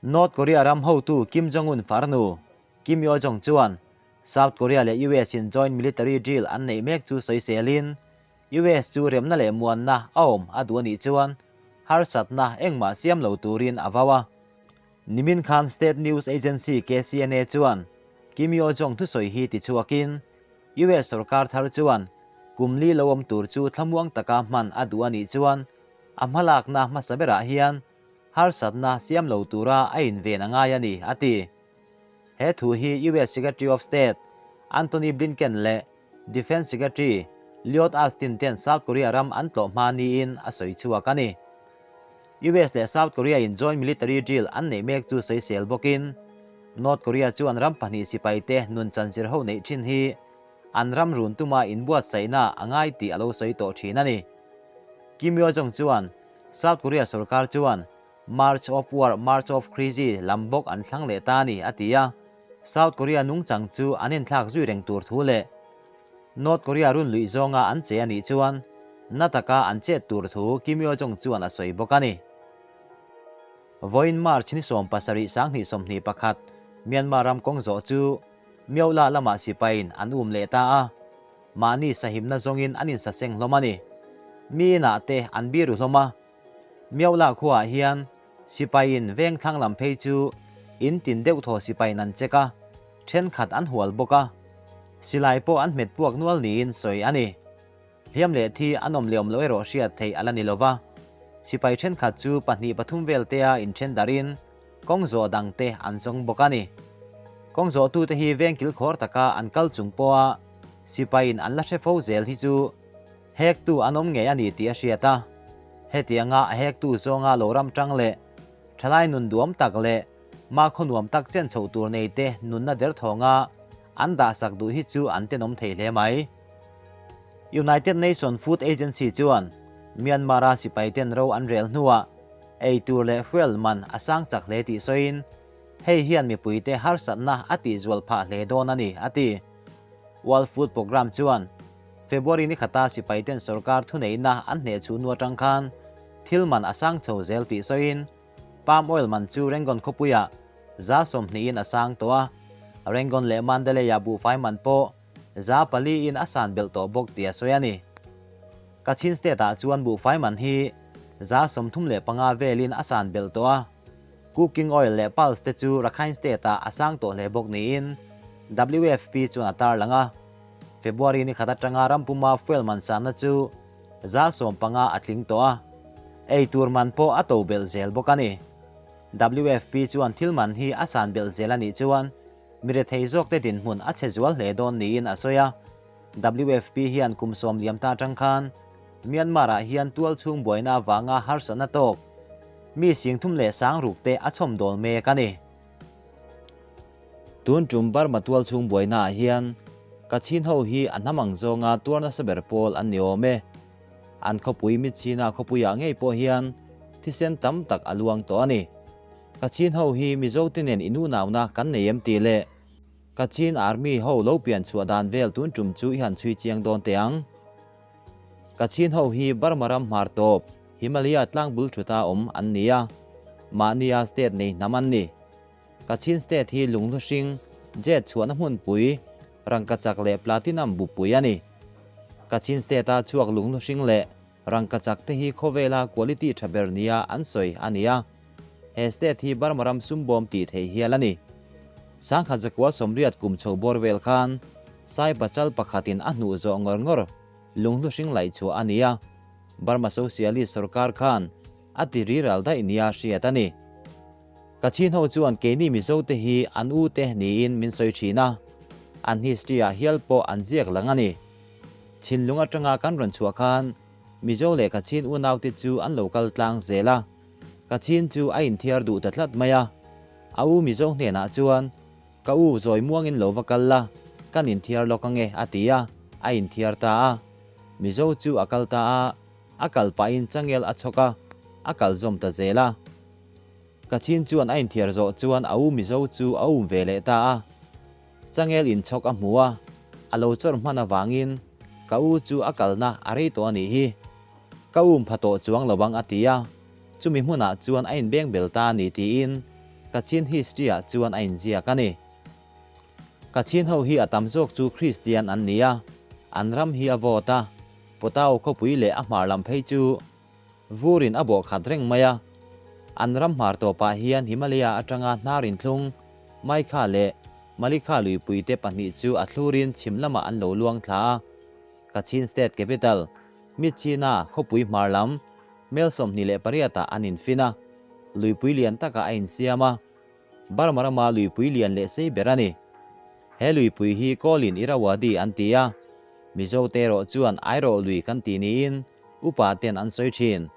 North Korea ram hotu Kim Jong-un farnu Kim Yo Jong chuan South Korea leh US in joint military drill an neih mek chu sawiselin US chu remna leh muanna a awm a duh a nih chuan harsatna engmah siam lo turin a vau a. Nimin khan state news agency KCNA chuan Kim Yo Jong thusawi hi tichhuakin US sorkar thar chuan kum li lo awm tur chu thlamuang taka hman a duh a nih chuan a hmalakna hmasa berah hian harsatna siam lo tura a inven a ngai a ni, a ti. He thu hi US Secretary of State Antony Blinken leh Defence Secretary Lloyd Austin ten South Korea ram an tlawh hma niin a sawi chhuak a ni. US leh South Korea in joint military drill an neih mek chu sawisel bawkin North Korea chuan ram pahnih sipaite nun chanzir ho neih thin hi an ram run tuma inbuatsaihna a ngai tih a lo sawi tawh thin a ni. Kim Yo Jong chuan South Korea sorkar chuan March of War, March of Crazy lam bawk an thlang leh ta a ni, a ti a. South Korea nungchang chu an inthlak zui reng tur thu leh North Korea run luih zawnga an che a nih chuan na taka an chet tur thu Kim Yo Jong chuan a sawi bawk a ni. Vawiin March ni 70 2021 Myanmar ram kawng zawh chu Myola lamah sipaiin an um leh ta a, mahni sahimna zawngin an insaseng hlawm a ni. Mi inah te an biru hlawm a, Myola khuaah hian sipaiin veng thlang lam phei chu in tin deuh thaw sipaiin an check a, thenkhat an hual bawk a, silai pawh an hmet puak nual niin sawi a ni. Hliam leh thi an awm leh awm loh erawh hriat theih a la ni lova, sipai thenkhat chu pahnih pathum vel tea inthen darin kawng zawh dang te an zawng bawk a ni. Kawng zawhtute hi veng kilkhawr taka an kal chung pawha sipaiin an la hre fo zel hi chu hektu an awm ngei a ni tih a hriat a. Hetianga a hektu zawnga lo ram tang leh thalai nun duam tak leh mahkhaw nuam tak chen chhoh tur nei te nunna derthawnga an dahsak duh hi chu an tenawm thei hle mai. United Nation Food Agency chuan Myanmar-a sipaiten ro an rel hnuah ei tur leh fuel man a sang chak hle tih sawiin, hei hian mipuite harsatna a tihzual phah hle dawn a ni, a ti. World Food Programme chuan February ni khata sipaiten sorkar thuneihna an hneh chhuh hnu atang khan thil man a sang chho zel tih sawiin, Palm oil man chu Rangoon khawpuiah 20% a sang tawh a, Rangoon leh Mandalay-ah buhfai man pawh 4% a san belh tawh bawk tih a sawi a ni. Kachin State-ah chuan buhfai man hi 35% velin a san belh tawh a, cooking oil leh pulse te chu Rakhine State-ah a sang tawh hle bawk niin WFP chuan a tarlang a. February ni khat atanga rampuma fuel man sanna chu 15% a tling tawh a, ei tur man pawh a to belh zel bawk a ni. WFP chuan thil man hi a san belh zel a nih chuan mi rethei zawkte dinhmun a chhe zual hle dawn niin a sawi a. WFP hian kum sawm liam ta atang khan Myanmar-ah hian tual chhung buaina avanga harsatna tawk mi sing thum leh sang ruk te a chhawm dawl mek a ni. Tun tum Burma tual chhung buainaah hian Kachin ho hi a hnam ang zawnga tuar nasa ber pawl an ni awm e. An khawpui Myitkyina khawpuiah ngei pawh hian thisen tam tak a luang tawh a ni. Kachin ho hi Mizo te nen inunauna kan nei em tih leh Kachin Army ho lo pian chhuah dan vel tun tum chu i han chhui chiang dawn teh ang. Kachin ho hi Burma ram hmar tawp Himalaya tlang bul thuta awm an ni a, mahnia state nei hnam an ni. Kachin state hi lunghlu hring, jet chhuahna hmunpui, rangkachak leh platinum bupui a ni. Kachin state-a chhuak lunghlu hring leh rangkachak te hi khawvela quality tha ber nia an sawi a ni a. He state hi Burma ram sumbawm tih theih hial a ni. Sangkhat zakua 80 kum chho bawr vel khan Sai pachal pakhatin a hnuh zawh ngawr ngawr lunghlu hring laih chhuah a ni a. Burma Socialist sorkar khan a ti riral daih nia hriat a ni. Kachin ho chuan keini Mizo te hi an u te niin min sawi thin a, an history ah hial pawh an ziak lang a ni. Chhinlung atanga kan rawn chhuah khan Mizo leh Kachin unaute chu an lo kal tlang zel a, Kachin chu a inthiar duh ta tlat mai a. A u Mizo hnenah chuan, Ka u zawi muangin lo va kal la, kan inthiar lawk ange a ti a, a inthiar ta a. Mizo chu a kal ta a, a kal pahin changel a chhawk a, a kal zawm ta zel a. Kachin chuan a inthiar zawh chuan a u Mizo chu a um ve leh ta a. Changel inchhawk a hmu a, a lo chawrh hman avangin ka u chu a kalna a rei tawh a nih hi. Ka um pha tawh chuang lo ang a ti a, chumi hmunah chuan a inbeng bel ta a ni tiin Kachin history-ah chuan a inziak a ni. Kachin ho hi a tam zawk chu Kristian an ni a, an ram hi a vawt a, Potao khawpui leh a hmar lam phei chu vurin a bawh khat reng mai a. An ram hmar tawpah hian Himalaya atanga hnar inthlung, Maikha leh Malikha luipuite pahnih chu a thlurin chhim lamah an lo luang thla a. Kachin State Capital, Myitkyina khawpui hmar lam, mel 28 ah an infin a, luipui lian takah a insiam a, Burma rama luipui lian leh sei ber a ni. He luipui hi Kawlin Irrawaddy an ti a, Mizote erawh chuan Airawh lui kan ti niin upa ten an sawi thin.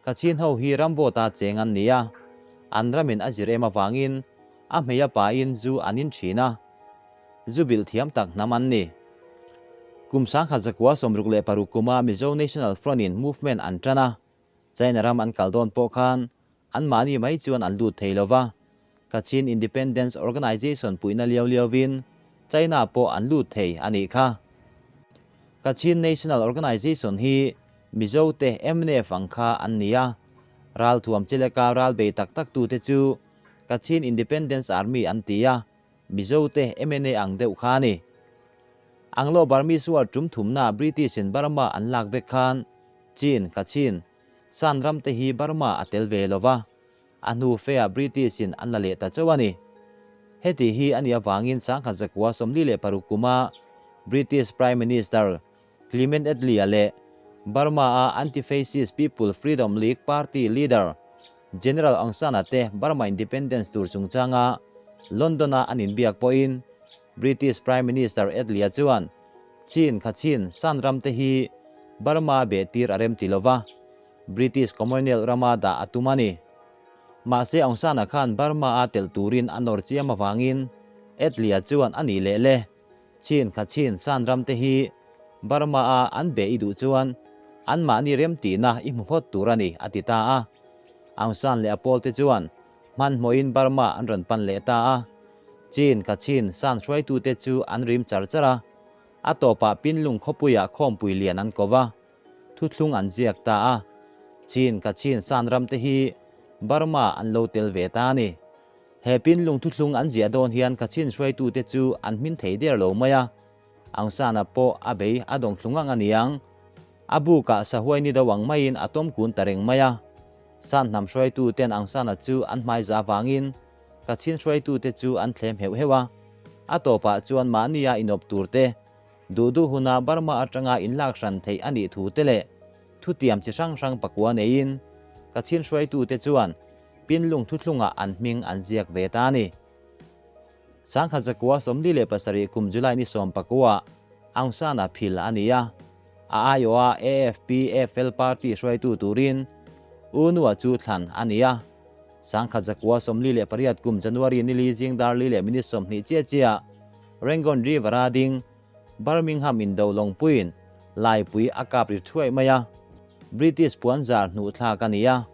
Kachin ho hi ramvawta cheng an ni a, an ramin a zir em avangin a hmei a pain zu an in thin a, zu bilh thiam tak hnam an ni. Kum 1966 kuma Mizo National Front in movement an tan a, China ram an kal dawn pawh khan anmahni mai chuan an lut thei lo va, Kachin Independence Organization puihna liau liauin China pawh an lut thei a nih kha. Kachin National Organization hi Mizo te mnf ang kha an ni a, ralthuam chileka ral bei tak tak tute chu Kachin Independence Army an ti a, Mizo te mna ang deuh kha a ni. Anglo-Burmese War tum thumna British in Burma an lak vek khan Chin, Kachin, Shan ram te hi Burma a tel ve lo va, a hnu feah British in an la leh ta chauh a ni. Heti hi a nih avangin 1946 kuma British Prime Minister Clement Attlee-a leh Burma-a Anti-Fascist People Freedom League Party leader General Aung San-a te Burma independence tur chungchanga London-a an inbiak pawhin British Prime Minister Attlee-a chuan Chin, Kachin, Shan ram te hi Burma beh tir a rem ti lova, British Commonwealth rama dah a tum a ni. Mahse Aung San-a khan Burma-a telh turin a nawr chiam avangin Attlee-a chuan a nih leh le. Chin kha chin san ram te hi Burma a an be i duh chuan an mahni rem tihna i hmu phawt tur a ni a ti ta a. Aung San leh a pawl te chuan hmanhmawhin Burma an rawn pan leh ta a. Chin kha chin san hruaitute chu an rim char char a. A tawpah Pinlung khawpuiah khawmpui lian an ko va, thuthlung an ziak ta a. Chin kha chin san ram te hi Burma an lo tel ve ta a ni. He pinlung thuthlung an ziah dawn hian Kachin hruaitute chu an hmin thei der lo mai a, Aung San-a pawh a bei a dawng thlung ang a niang. A bukah sahuai ni do ang maiin a tawm kun ta reng mai a. San hnam hruaituten Aung San-a chu an hmaiza avangin Kachin hruaitute chu an thlem heuh heuh a. A tawpah chuan mahnia inawp turte, duh duh huna Burma atanga inlak hran theih a nih thu te leh thutiam chi hrang hrang pakua neiin Kachin hruaitute chuan Pinlung thuthlungah an hming an ziak ve ta a ni. 1947 kum July ni 10 Aung San-a phil a ni a, a aiawha AFP-AFL party hruaitu turin U Nua chu thlan a ni a. 1948 kum January ni li zing dar li leh minute 20 chiah chiah Rangoon River-a ding Birmingham indo lawngpuiin laipui a kap ri thuai mai a. British puanzar hnuh thlak a ni a,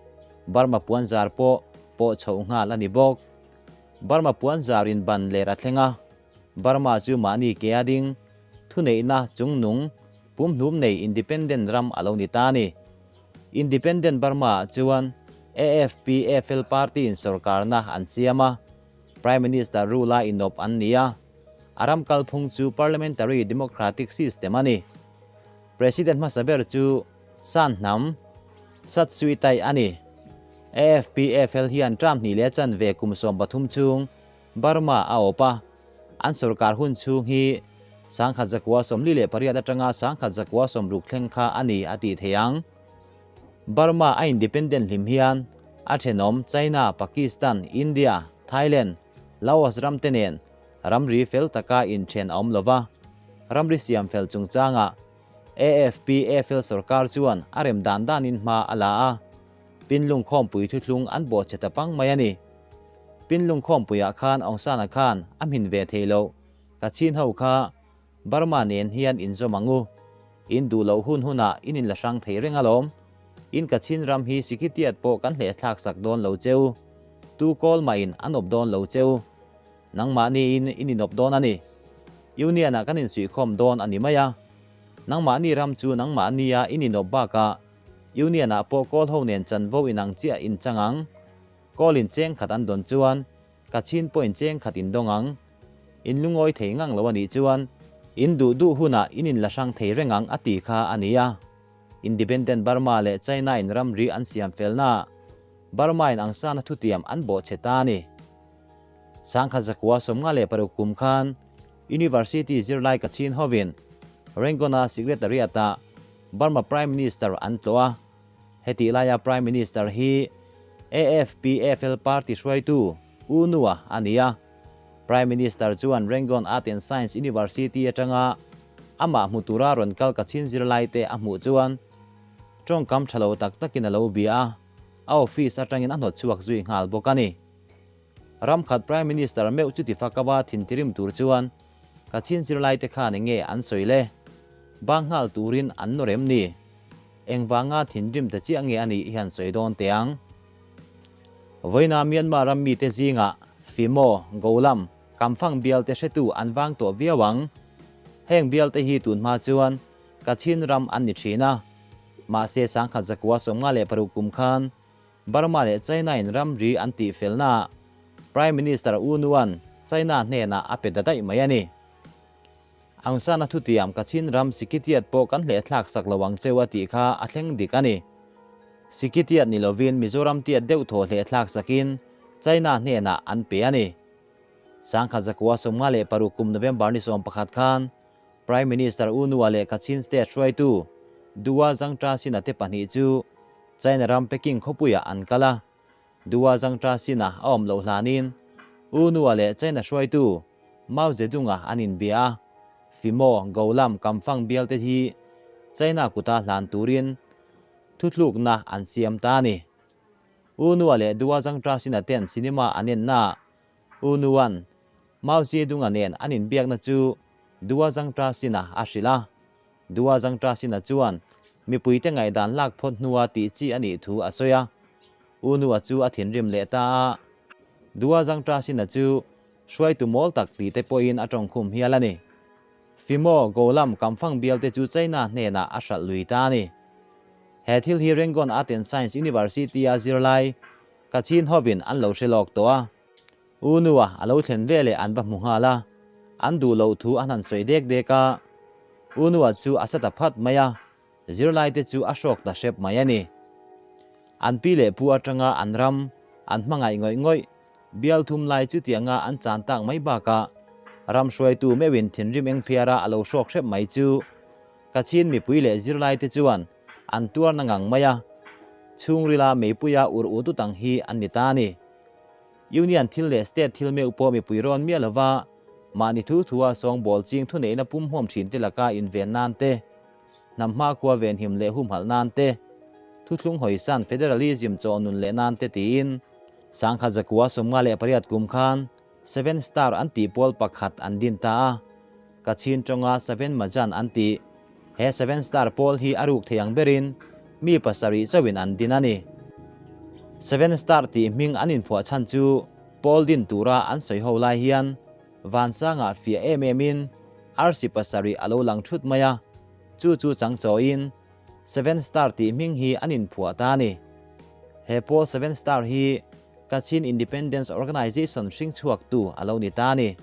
Burma puanzar pawh pawh chhoh nghal a ni bawk. Burma puanzar in ban ler a thleng a, Burma chu mahni ke a ding, thuneihna chungnung, pumhlum nei independent ram a lo ni ta a ni. Independent Burma ah chuan AFP-AFL party in sorkarna an siam a, Prime Minister rule a inawp an ni a, a ram kalphung chu parliamentary democratic system a ni. President hmasa ber chu San hnam Sat Sui Tai a ni. AFPFL hian term hnih leh chanve kum 13 chhung Burma a awp a, an sorkar hun chhung hi 1948 atanga 1960 thleng kha a ni a tih theih ang. Burma a independent hlim hian a thenawm China, Pakistan, India, Thailand, Laos ram te nen ramri fel taka inthen a awm lo va, ramri siam fel chungchangah AFP-AFL sorkar chuan a rem dan danin hma a la a, Pinlung khawmpui thuthlung an bawh che ta pang mai a ni. Pinlung khawmpuiah khan Aung San-a khan a hmin ve thei lo, Kachin ho kha Burma nen hian inzawm ang u, in duh loh hun hunah in inla hrang thei reng alawm, in Kachin ram hi Sikitiat pawh kan hlehthlak sak dawn lo cheu, tu kawl mahin an awp dawn lo cheu. Nangmahniin in inawp dawn a ni. Union-ah kan insuihkhawm dawn a ni mai a. Nangmahni ram chu nangmahnia in inawp bakah Union-ah pawh kawl ho nen chanvo inang chiah in chang ang. Kawlin cheng khat an dawn chuan Kachin pawhin cheng khat in dawng ang. In lungawi thei ngang lo a nih chuan in duh duh hunah in inla hrang thei reng ang a ti kha a ni a. Independent Burma leh China in ramri an siam felna Burma in angsana thutiam an bawhchhe ta a ni. Sangkhat zakua 56 kum khan University zirlai Kachin hovin Rangoon-a Secretariat-ah Burma Prime Minister an tlawh a. Hetih laia Prime Minister hi AFPFL party hruaitu U Nua a ni a. Prime Minister chuan Rangoon Art and Science University atanga amah hmu tura rawn kal Kachin zirlaite a hmuh chuan tawngkam tha lo tak takin a lo bia a, a office atangin a hnawt chhuak zui nghal bawk a ni. Ram khat Prime Minister meuh chuti fakava thintirim tur chuan Kachin zirlaite khan enge an sawi le? Bang nghal turin an nawr em ni? Engvanga thinrim ta chiah nge a nih hian sawi dawn teh ang. Vawiina Myanmar ram mite zingah Fimo, Golam, Kamfang bialte hretu an vang tawh viau ang. Heng bialte hi tunhma chuan Kachin ram an ni thin a. Mahse sangkhat zakua 56 kum khan Burma leh China in ramri an tihfelnaah Prime Minister U Nuan China hnenah a pe ta daih mai a ni. Aung San-a thutiam Kachin ram Sikitiat pawh kan hleh thlak sak lo ang cheu a tih kha a thleng dik a ni. Sikitiat ni lovin Mizoram tiat deuh thaw hleh thlak sakin China hnenah an pe a ni. Sangkhat zakua 56 kum November ni 11 khan Prime Minister U Nua leh Kachin State hruaitu Dua Zangtra Sina te pahnih chu China ram Peking khawpuiah an kal a. Dua Zangtra Sina a awm loh hlanin U Nua leh China hruaitu Mao Zedong-a an inbia a, Fimo, Golam, Kamfang bial te hi China kuta hlan turin thuthlukna an siam ta a ni. U Nua leh Dua Zangtra Sina ten cinema an ennaah U Nua'n Mao Zedong-a nen an inbiakna chu Dua Zangtra Sina a hrilh a. Dua Zangtra Sina chuan mipuite ngaihdan lak phawt hnua tih chi a nih thu a sawi a. U Nua chu a thinrim leh ta a. Dua Zangtra Sina chu hruaitu mawl tak tih te pawhin a tawngkhum hial a ni. Fimo, Golam, Kamfang bial te chu China hnenah a hralh lui ta a ni. He thil hi Rangoon Art and Science University-a zirlai Kachin hovin an lo hre lawk tawh a. U Nua a lo thlen veleh an va hmu nghal a, an duh loh thu an han sawi dek dek a. U Nua chu a sa ta phat mai a, zirlaite chu a hrawk ta hrep mai a ni. An pi leh pu atanga an ram, an hmangaih ngawih ngawih, bial thum lai chutianga an chan tak mai bakah ram hruaitu meuhin thinrim engphiara a lo hrawk hrep mai chu Kachin mipui leh zirlaite chuan an tuarna ngang mai a, chhungrila meipuia ur ut ut ang hi an ni ta a ni. Union thil leh state thil meuh pawh mipui rawn miah lova mahni thu thua sawngbawl ching thuneihna pumhmuam thin te laka inven nan te, hnam hmakhua venhim leh humhalh nan te, thuthlung hawisan federalism chaw nun leh nan te tiin sangkhat zakua 58 kum khan Seven Star an tih pawl pakhat an din ta a, Kachin tawnga Seven Majan an tih. He Seven Star pawl hi a ruk thei ang berin mi pasarih chauhin an din a ni. Seven Star tih hming an inphuah chhan chu pawl din tura an sawi ho lai hian vansangah fiah em emin arsi pasarih a lo lang thut mai a, chu chu chang chawiin Seven Star tih hming hi an inphuah ta a ni. He pawl Seven Star hi Kachin Independence Organization hring chhuaktu a lo ni ta a ni.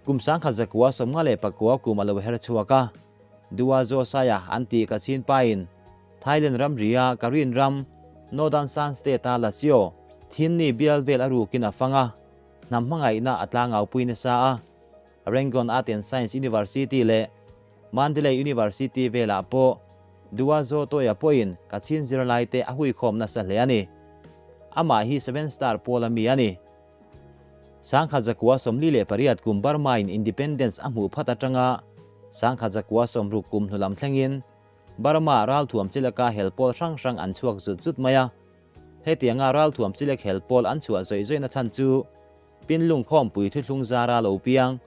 Kum sangkhat zakua 59 kum a lo her chhuak a, Dua Josiah an tih Kachin pain Thailand ramria Karin ram Northern Shan State-a Lasio thinni bial vel a rukin a fang a, hnam hmangaihna a tlangaupui nasa a, Rangoon Art and Science University leh Mandalay University velah pawh Dua Zaw Tawia pawhin Kachin zirlaite a huikhawm nasa hle a ni. Amah hi Seven Star pawl a mi a ni. Sangkhat zakua 48 kum Burma-in independence a hmuh phat atanga sangkhat zakua 60 kum hnu lam thlengin Burma ralthuam chilaka hel pawl hrang hrang an chhuak zut zut mai a. Hetianga ralthuam chilek hel pawl an chhuah zawih zawihna chhan chu Pinlung khawmpui thuthlung zara lo piang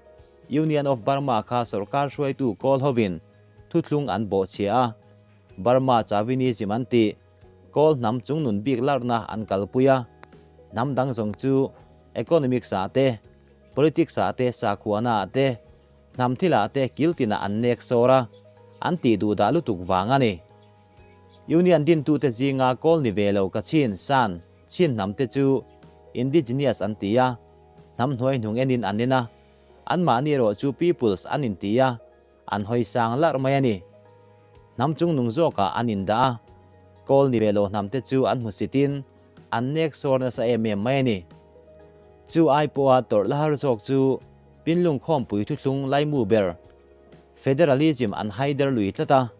Union of Burma kha sorkar hruaitu kawl hovin thuthlung an bawhchhia a, Burma chauvinism an tih kawl hnam chungnun bik larna an kalpui a, hnam dang zawng chu economics ah te, politics ah te, sakhuana ah te, hnam thil ah te kiltinah an nek sawr a, an tih duh dah lutuk vang a ni. Union dintute zinga kawl ni ve lo Kachin, Shan, Chin hnam te chu indigenous an ti a, hnam hnuaihnung enin an en a, anmahni erawh chu peoples an inti a, an hawi sang larh mai a ni. Hnam chungnung zawkah an indah a, kawl ni ve lo hnam te chu an hmusitin an nek sawr nasa em em mai a ni. Chu ai pawha tawrh la har zawk chu Pinlung khawmpui thuthlung laimu ber Federalism an haider lui tlat a,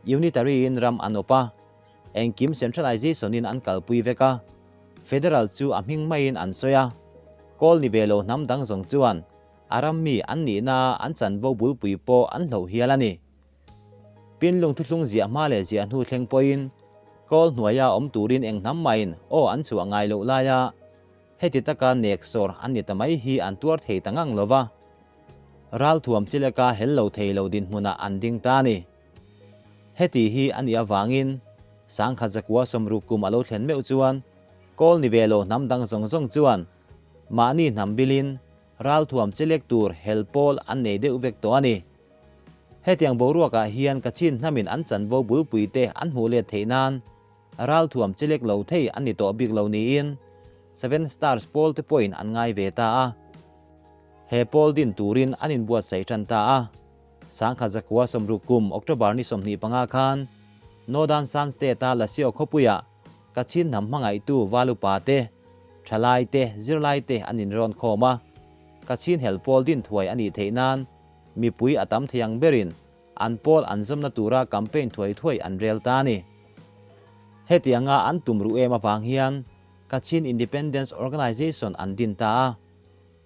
Unitary in ram an awp a, Engkim centralization in an kalpui vek a, Federal chu a hming maiin an sawi a, kawl ni ve lo hnam dang zawng chuan a ram mi an nihna an chanvo bulpui pawh an hloh hial a ni. Pinlung thuthlung ziah hma leh ziah hnu thleng pawhin kawl hnuaia awm turin eng hnam mahin aw an chhuah ngai loh laia heti taka nek sawr an ni ta mai hi an tuar thei ta ngang lo va, ralthuam chileka hel lo thei lo dinhmunah an ding ta a ni. Heti hi a nih avangin sangkhat zakua sawmruk kum a lo thlen meuh chuan kawl ni ve lo hnam dang zawng zawng chuan mahni hnam bilin ralthuam chelek tur hel pawl an nei deuh vek tawh a ni. Hetiang boruakah hian Kachin hnamin an chanvo bulpui te an hmuh let theih nan ralthuam chelek lo thei an ni tawh bik lo niin Seven Stars pawl te pawhin an ngai ve ta a. He pawl din turin an inbuatsaih tan ta a. Sangkhat zakua sawmruk kum October ni 25 khan Northern Shan State-a Lasio khawpuiah Kachin hnam hmangaihtu Valupa te, Thalai te, zirlai te an inrawn khawm a. Kachin hel pawl din thuai a nih theih nan mipui a tam thei ang berin an pawl an zawmna tura campaign thuai thuai an rel ta a ni. Hetianga an tum ruh em avang hian Kachin Independence Organization an din ta a.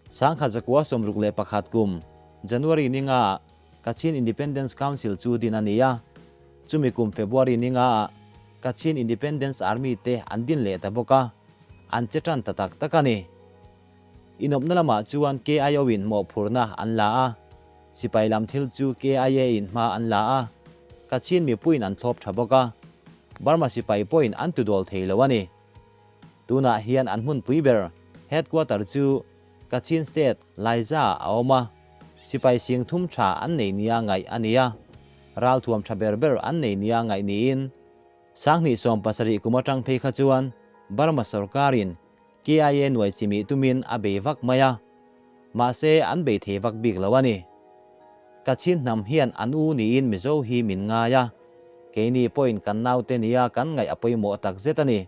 Sangkhat zakua 61 kum January ni nga Kachin Independence Council chu din a ni a, chumi kum February ni nga Kachin Independence Army te an din leh ta bawk a, an che tan ta tak tak a ni. Inawpna lamah chuan KIO in mawhphurhna an la a, sipai lam thil chu KIA in hma an la a, Kachin mipuiin an thlawp tha bawk a, Burma sipai pawhin an tudawl thei lo a ni. Tunah hian an hmunpui ber, headquarter, chu Kachin State, Laiza a awm a, sipai sing thum tha an nei nia ngaih a ni a, ralthuam tha ber ber an nei nia ngaih niin Sanghnih 70 kum atang phei kha chuan Burma sorkarin KIA nuai chimih tumin a bei vak mai a, mahse an bei thei vak bik lo a ni. Kachin hnam hian an u niin Mizo hi min ngai a, keini pawhin kan naute nia kan ngaih a pawimawh takzet a ni.